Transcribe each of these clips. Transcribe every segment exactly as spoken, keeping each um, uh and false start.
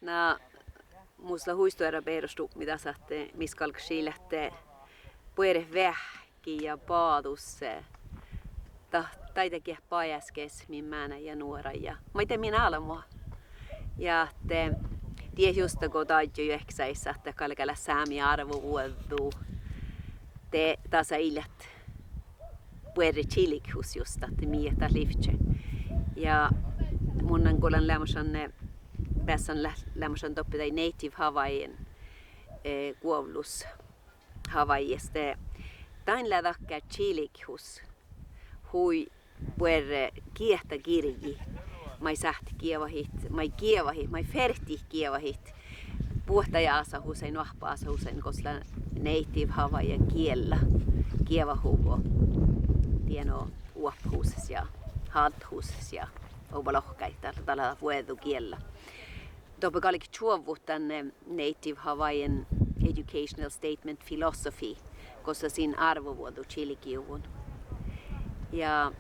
Na, mus lea hui stuorra beroštupmi das ahte mis galggašii leat buoret veahki ja bađus, eh, dat daid geat bajáskeset min mánáid ja nuoraid ja maiddái min álbmot. Ja ahte, eh, diet justa go daddjo juohke sajis ahte galgá leat sámi árvovuođđu, de dasa ii leat buorre čilgehus just ahte mii dat livčče. Ja mun lean go lean leamašan, eh, beassan le-, leamašan doppe daid Native Hawaiian, eh, guovllus Hawaiias, de dain lea dakkár čilgehus hui buorre giehtagirjji maid sáhttet geavahit, maid geavahit, maid fertejit geavahit buot daid ásahusain, oahppoásahusain gos lea Native Hawaiian giella geavahuvvo dien oahpahusas ja háldahusas ja oba lohkái, dat, dat lea vuođđugiella. Doppe galget čuovvut dan, eh, Native Hawaiian Educational Statement Philosophy, gos lea sin árvovuođđu čilgejuvvon. Ja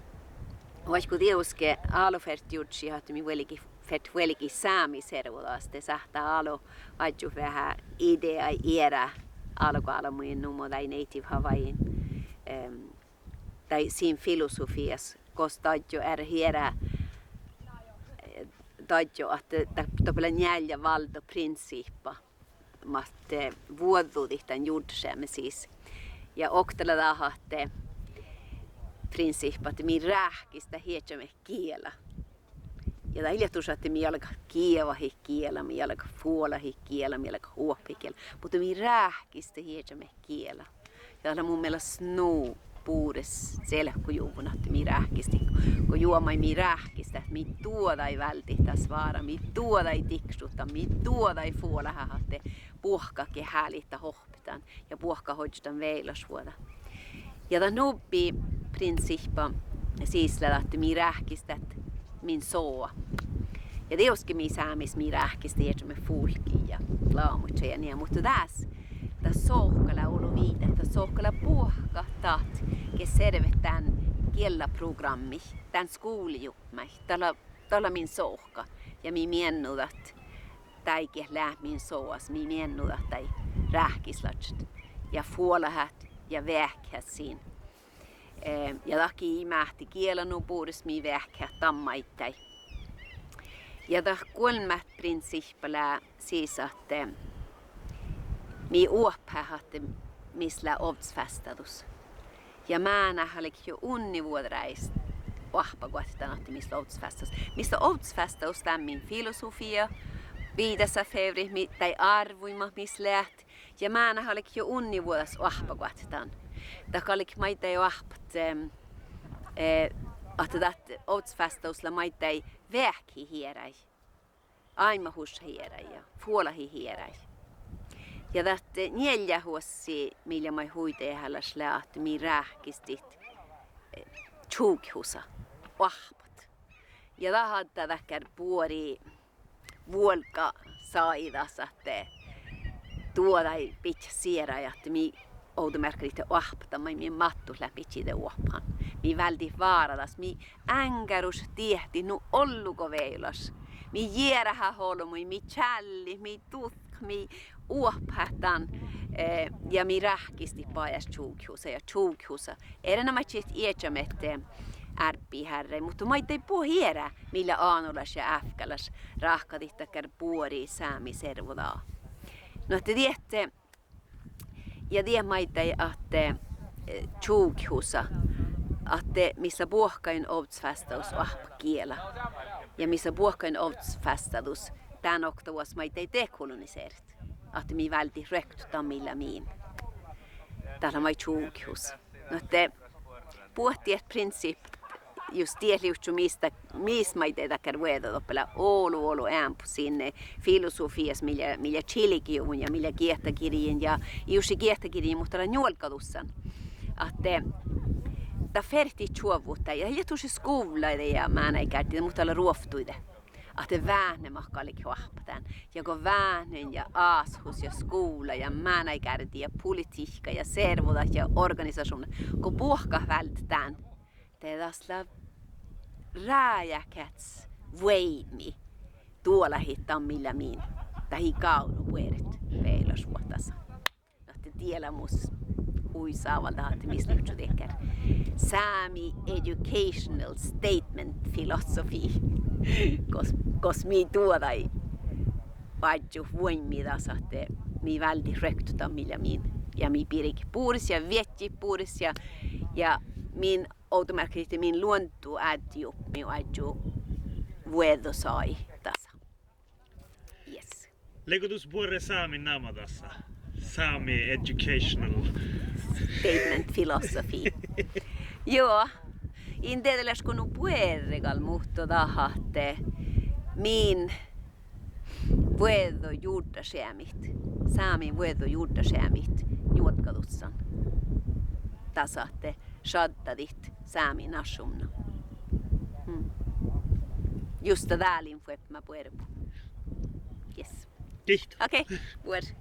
vaikko dieđusge álo fertet jurddašit ahte mii vuolgit, fertet vuolgit sámi servodagas, de sáhttá álo oažžut veahá ideaid eará álgoálbmogiin nugo daid Native Hawaiian, ehm, daid sin filosofiijas gos daddjo earret eará, eh, daddjo ahte dat, doppe lea njeallje válddo prinsiippa mat, eh, vuođđudit dan jurddašeami sis. Ja okta lea dat ahte, prinsiippa ahte mii ráhkistit iežamet giela. Ja dat ii leat dušše ahte mii galgat geavahit giela, mii galgat fuolahit giela, mii galgat oahpahit giela, muhto mii ráhkistit iežamet giela. Ja dat lea mu mielas nu bures celkojuvvon ahte mii ráhkistit, go juo maid mii ráhkistit, mii duođaid váldit das vára, mii duođaid dikšut dan, mii duođaid fuolahit ahte buohkat geat háliidit dat oahppat dan ja buohkat ožžot dan vejolašvuođa. Ja dat nubbi prinsiippa sis lea ahte mii ráhkistit min soa. Ja dieđusge mii Sámis mii ráhkistit iežamet fuolki ja lámuid ja nie, muhto dás dat sohka lea olu viidát, dat sohka lea buohkat dat geat servet dán giellaprográmmii, dán skuvlejupmái, dat lea, dat lea min sohka. Ja mii miennudat dáid geat leat min soas, mii miennudat dáid ráhkislaččat ja fuolahit ja veahkehit sin. Eh, ja dat gii máhte giela nu bures, mii veahkehit dan maiddái. Ja dat golmmát prinsiippa lea sis ahte mii oahpahit ahte mis lea ovddasvástádus. Ja mánát galget juo unnivuođaráigis oahppagoahtit dan ahte mis lea ovddasvástádus. Mis lea ovddasvástádus dán min filosofia viidáseafeavrit, mi-, daid árvvuid mat mis leat. Ja mánát galget juo unnivuođas oahppagoahtit dan. Dat galget maiddái oahppat, em, eh, ahte dat ovddasvástádus lea maiddái veahkehit earáid, áimmahuššat earáid ja fuolahit earáid. Ja dat, eh, njealját oassi mii lea maid hui dehálaš lea ahte mii ráhkistit, eh, čuvgehusa, oahppat. Ja dat addá dakkár buori vuolgga sajidas ahte duođai bidjat searai ahte mii ovdamearkka dihte oahppat dan maid mii máttut leat bidjat oahppahan. Mii váldit vára das, mii áŋgárušat diehtit nu ollu go vejolaš. Mii jearhát olbmuid, mii čállit, mii dutkat, mii oahpahit dan, eh, ja mii ráhkistit bajás čuvgehusa ja čuvgehusa. Erenoamážit iežamet, eh, árbevirrái, muhto maiddái buot eará mii lea ánolaš ja ávkkálaš ráhkadit dakkár buori sámi servodaga. Nu ahte diet, ja diet maiddái ahte, eh, čuvgehusa, ahte mis lea buohkain ovddasvástádus oahppat giela. Ja mis lea buohkain ovddasvástádus dán oktavuođas maiddái dekoloniseret. Ahte mii váldit ruoktot dan mii lea min. Dat lea maid čuvgehus. Nu ahte buot diet prinsiipat, jus diet livččii mis dat, mis maiddái dakkár vuođđu doppe lea olu, olu eambbo sin filosofiijas mii lea, mii lea čilgejuvvon ja mii lea giehtagirjjin ja, ii dušše giehtagirjjin, muhto dat lea njuolggádussan. Ahte dat fertii čuovvut dáid, ja ii leat dušše skuvllaide ja mánáidgárde, muhto dat lea ruovttuide. Ahte váhnat mat galget oahppat dán. Ja go váhnán ja ásahus ja skuvla ja mánáidgárde ja politihkka ja servodat ja organisašuvnnat, go buohkat váldit dán, de das lea rájákeahtis vuoibmi doalahit dan mii lea min. dat ii gávdno buoret vejolašvuohtas. Ahte diela mus hui sávaldat ahte mis livččii dakkár sámi educational statement philosophy, gos, gos mii duođai oažžut vuoimmi das ahte mii váldit ruoktot dalle ja min, ja mii birget bures ja viežžit bures ja, ja min ovdamearkka dihte min luonddu ádjejupmi oažžu vuođđosagii dasa. Yes. Leago dus buorre sámi namma dasa? Sámi educational statement philosophy. Juo, in dieđe leaš go nu buorre gal, muhto dat ahte min vuođđojurddašeamit, sámi vuođđojurddašeamit njuotkadussan, dasa ahte šaddadit sámi našuvnna. Hm. Justa dálin fuobmá buorebut. Yes. Giitu. Okei, buorre.